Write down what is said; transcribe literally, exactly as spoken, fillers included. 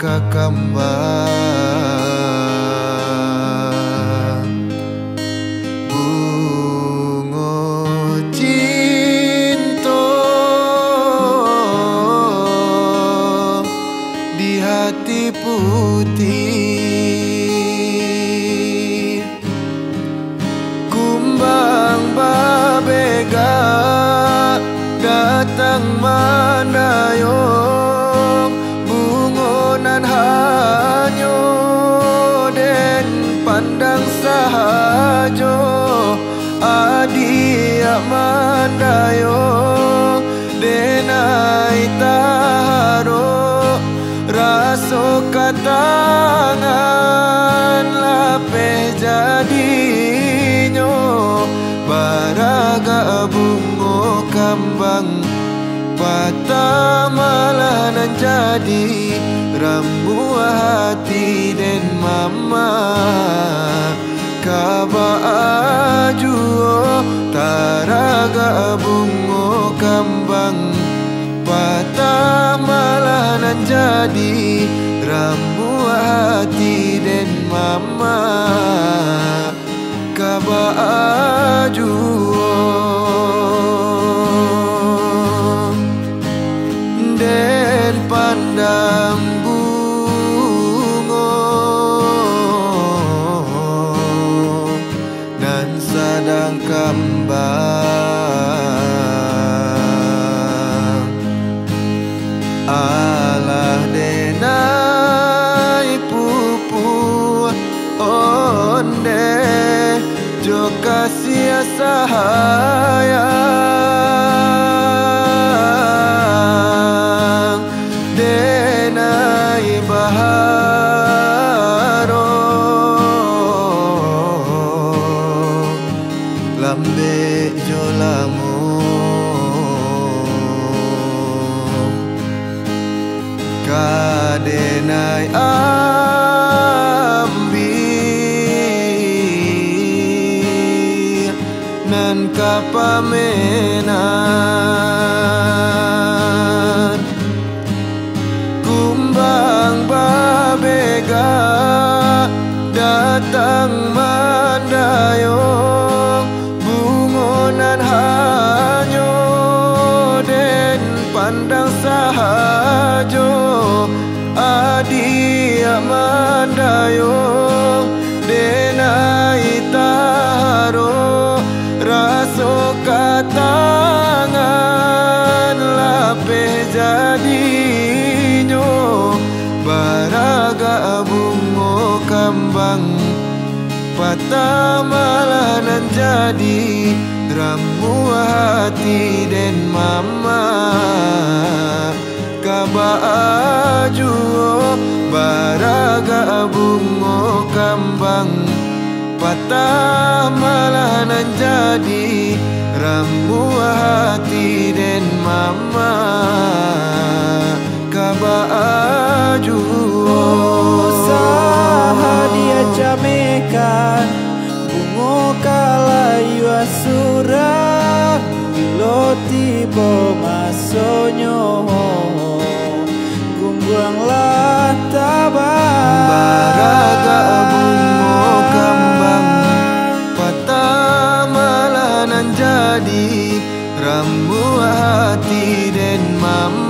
ka kambang. Bungo cinto di hati putiah. Kumbang babega datang mandayung, bungo nan hanyo den pandang sahajo, adiak mandayung, denai taharok, raso katangan lapeh jadinyo, baragak bungo kambang, patah malah nan jadi, ramuah hati den mama. Ka baa juo taragak bungo kambang, patah malah nan jadi, ramuah hati den mama. Ka baa juo den pandang bungo nan sadang kambang. Alah denai pupuah ondeh jo kasiah sayang, denai baharok lambek jo lamo. Ka denai ambiak nan ka pamenan. Kumbang babega datang mandayung, bungo nan hanyo den pandang sahajo, adiak mandayung, denai taharok, raso katangan lapeh jadinyo, baragak bungo kambang, patah malah nan jadi, ramuah hati den mama. Ka baa juo baragak bungo kambang, patah malah nan jadi, ramuah hati den mama. Ka baa juo. Usah diacamehkan, bungo ka layua surang, bilo tibo masonyo, gungguang lah tabang. Baragak bungo kambang, patah malah nan jadi, ramuah hati den mama.